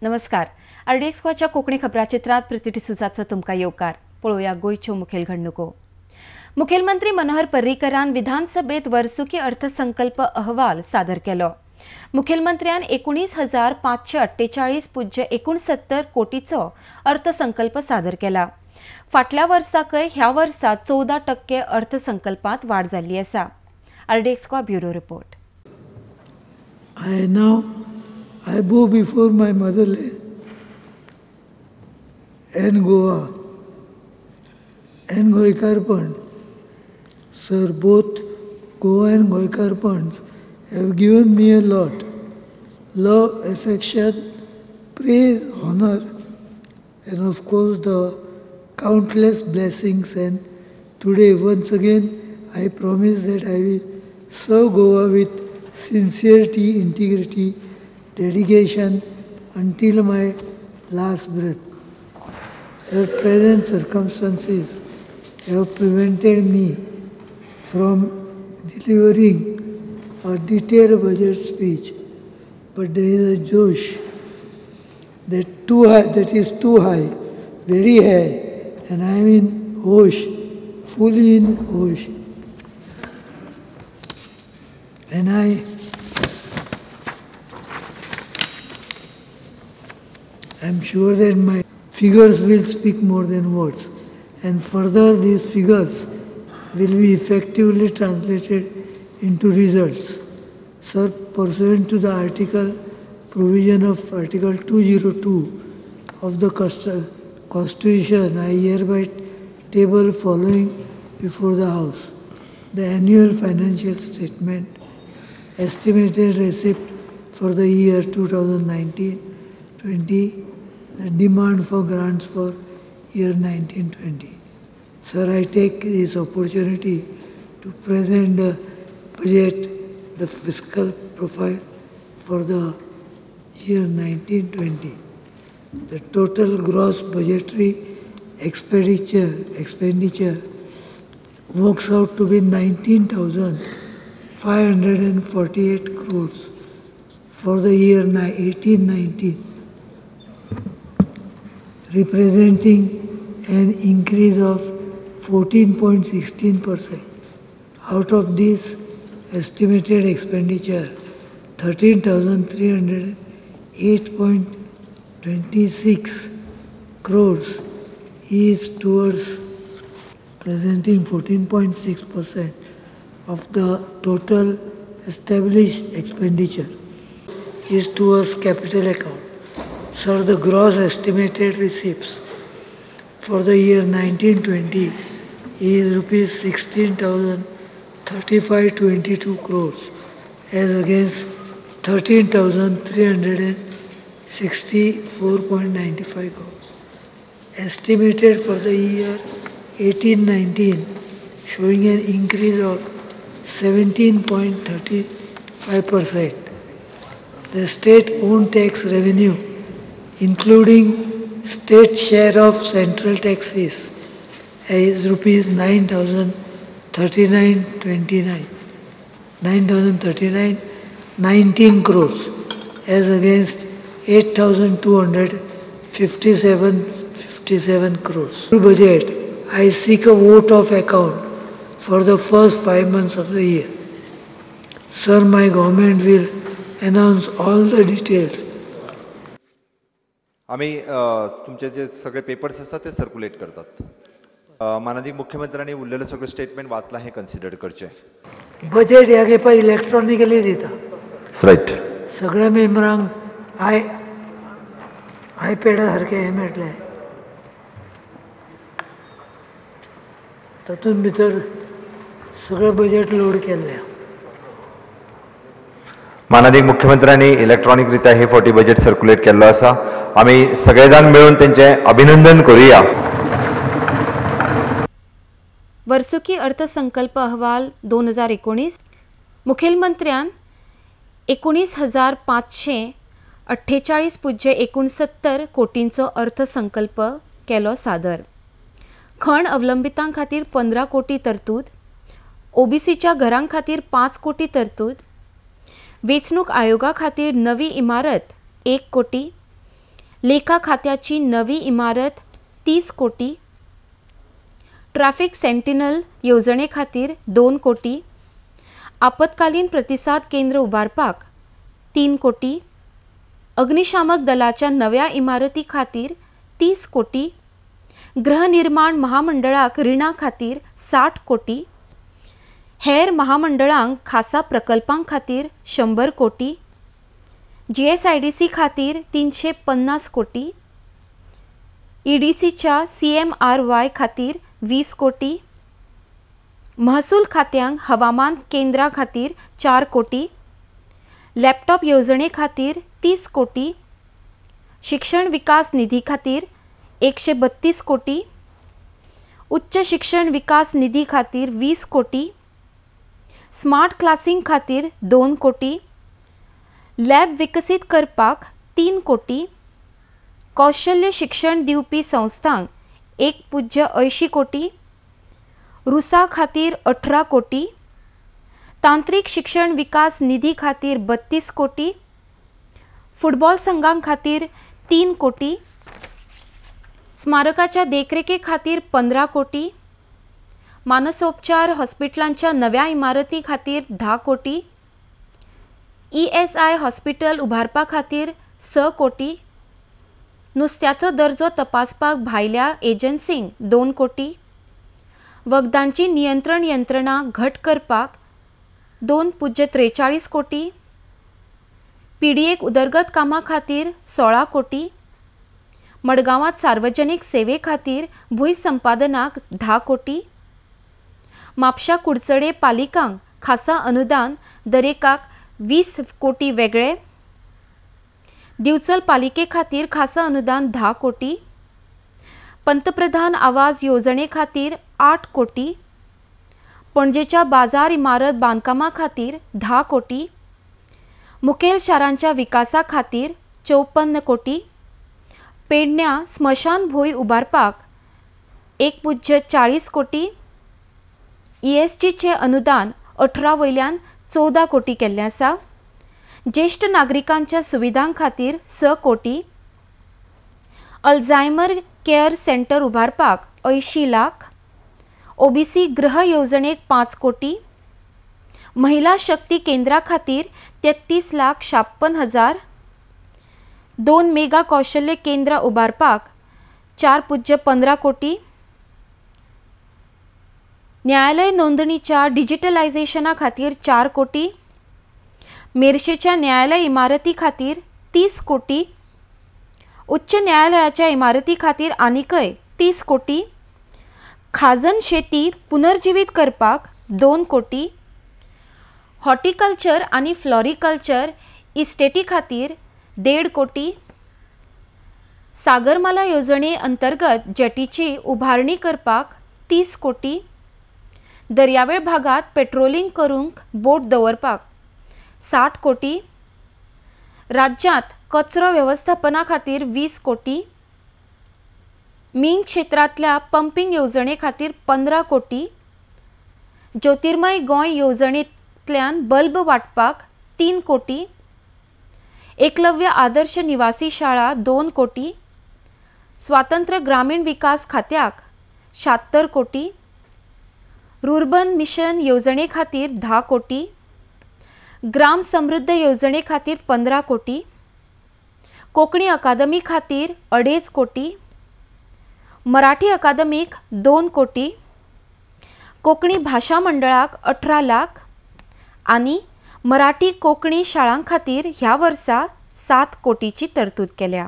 नमस्कार, आरडीएक्स गोवाच्या कोंकणी खबराचित्रांत प्रिती डिसोजाचो तुमकां येवकार. पळोवया गोंयच्यो मुखेल घडणुको. मुखेलमंत्री मनोहर पर्रीकरान विधानसभेत वर्सुकी अर्थसंकल्प अहवाल सादर केलो. मुखेलमंत्र्यान 19,548.69 कोटीचो अर्थसंकल्प सादर केला. फाटल्या वर्साकय ह्या वर्सा 14% अर्थसंकल्पांत वाड जाल्ली आसा. RDX Goa bureau report. I bow before my motherland and Goa and Goikarpan. Sir, both Goa and Goikarpans have given me a lot. Love, affection, praise, honor, and of course the countless blessings. And today, once again, I promise that I will serve Goa with sincerity, integrity, dedication until my last breath. The present circumstances have prevented me from delivering a detailed budget speech, but there is a josh that is too high, very high, and I am in hosh, fully in hosh. And I am sure that my figures will speak more than words, and further these figures will be effectively translated into results. Sir, pursuant to the article provision of Article 202 of the Constitution, I hereby table following before the House: the annual financial statement, estimated receipt for the year 2019-20, the demand for grants for year 19-20. Sir, I take this opportunity to present the budget, the fiscal profile for the year 19-20. The total gross budgetary expenditure works out to be 19,548 crores for the year 18-19, representing an increase of 14.16%. Out of this estimated expenditure, 13,308.26 crores is towards presenting 14.6% of the total established expenditure is towards capital account. Sir, the gross estimated receipts for the year 1920 is rupees 16,035.22 crores as against 13,364.95 crores. Estimated for the year 18-19, showing an increase of 17.35%. The state-owned tax revenue, including state share of central taxes, is rupees 9,039.29, 9,039.19 crores, as against 8,257.57 crores. Budget, I seek a vote of account for the first 5 months of the year. Sir, my government will announce all the details. आम्ही तुमचे जे सगळे papers आसात ते circulate करतात. माननीय मुख्यमंत्र्यांनी उरलेलं सगळं स्टेटमेंट वाचला हे कन्सिडर करचें. बजेट ह्या खेपा इलेक्ट्रॉनिकली दिता. रायट. सगळ्या मेंबरांक आयपॅडा सारकें हें मेळटलें. तातूंत भितर सगळें बजेट लोड केल्लें. माननीय मुख्यमंत्र्यांनी इलेक्ट्रॉनिक रित्या हे फावटी बजेट सर्क्युलेट केल्लो आसा. आमी सगळे जाण मेळून तेंचें अभिनंदन करुया. वर्सुकी अर्थसंकल्प अहवाल 2019. मुखेलमंत्र्यान 19,548.69 कोटींचो अर्थसंकल्प केलो सादर. खण अवलंबितां खातीर 15 कोटी तरतूद, ओबीसीच्या घरां खातीर 5 कोटी तरतूद, वेंचणूक आयोगा खातीर नवी इमारत 1 कोटी, लेखा खात्याची नवी इमारत 30 कोटी, ट्रॅफिक सेंटिनल येवजणे खातीर 2 कोटी, आपत्कालीन प्रतिसाद केंद्र उबारपाक 3 कोटी, अग्निशामक दलाच्या नव्या इमारती खातीर 30 कोटी, गृहनिर्माण महामंडळाक रिणा खातीर 60 कोटी, हेर महामंडळांक खासा प्रकल्पां खातीर 100 कोटी, GSIDC खातीर 350 कोटी, EDCच्या CMRY खातीर 20 कोटी, महसूल खात्यांक हवामान केंद्रा खातीर 4 कोटी, लॅपटॉप येवजणे खातीर 30 कोटी, शिक्षण विकास निधी खातीर 132 कोटी, उच्च शिक्षण विकास निधी खातीर 20 कोटी, स्मार्ट क्लासींग खातीर 2 कोटी, लॅब विकसीत करपाक 3 कोटी, कौशल्य शिक्षण दिवपी संस्थांक 1.80 कोटी, रुसा खातीर 18 कोटी, तांत्रिक शिक्षण विकास निधी खातीर 32 कोटी, फुटबॉल संघां खातीर 3 कोटी, स्मारकाच्या देखरेखे खातीर 15 कोटी, मानसोपचार हॉस्पिटलांच्या नव्या इमारती खातीर 10 कोटी, ESI hospital उबारपा खातीर 6 कोटी, नुस्त्याचो दर्जो तपासपाक भायल्या एजन्सींक 2 कोटी, वखदांची नियंत्रण यंत्रणा घट करपाक 2.43 कोटी, PDAक उदरगत कामां खातीर 16 कोटी, मडगांवांत सार्वजनीक सेवे खातीर भूंय संपादनाक 10 कोटी, म्हापशा कुडचडे पालिकांक खासा अनुदान दरेकाक 20 कोटी वेगळे, दिवचल पालिके खातीर खासा अनुदान 10 कोटी, पंतप्रधान आवाज येवजणे खातीर 8 कोटी, पणजेच्या बाजार इमारत बांदकामा खातीर 10 कोटी, मुखेल शारांच्या विकासा खातीर 54 कोटी, पेडण्या स्मशानभूंय उबारपाक 1.40 कोटी, ESGचें अनुदान 18 वयल्यान 14 कोटी केल्लें आसा, ज्येश्ठ नागरिकांच्या सुविधां खातीर 6 कोटी, अल्झायमर केअर सेंटर उबारपाक 80 लाख, OBC गृह येवजणेक 5 कोटी, महिला शक्ती केंद्रा खातीर 33,56,000, 2 मेगा कौशल्य केंद्र उबारपाक 4.15 कोटी, न्यायालय नोंदणीच्या डिजिटलायझेशना खातीर 4 कोटी, मेरशेच्या न्यायालय इमारती खातीर 30 कोटी, उच्च न्यायालयाच्या इमारती खातीर आनीकय 30 कोटी, खाजन शेती पुनर्जिवीत करपाक 2 कोटी, हॉर्टिकल्चर आनी फ्लॉरिकल्चर इस्टेटी खातीर 1.5 कोटी, सागरमाला येवजणे अंतर्गत जेटीची उभारणी करपाक 30 कोटी, दर्यावेळ भागात पेट्रोलिंग करूंक बोट दवरपाक 60 कोटी, राज्यांत कचरो वेवस्थापना खातीर 20 कोटी, मीन क्षेत्रांतल्या पंपींग येवजणे खातीर 15 कोटी, ज्योतिर्मय गोंय येवजणेंतल्यान बल्ब वांटपाक 3 कोटी, एकलव्य आदर्श निवासी शाळा 2 कोटी, स्वातंत्र्य ग्रामीण विकास खात्याक 76 कोटी, रुर्बन मिशन येवजणे खातीर 10 कोटी, ग्राम समृद्ध येवजणे खातीर 15 कोटी, कोंकणी अकादमी खातीर 2.5 कोटी, मराठी अकादमीक 2 कोटी, कोंकणी भाशा मंडळाक 18 लाख आनी मराठी कोंकणी शाळां खातीर ह्या वर्सा 7 कोटीची तरतूद केल्या।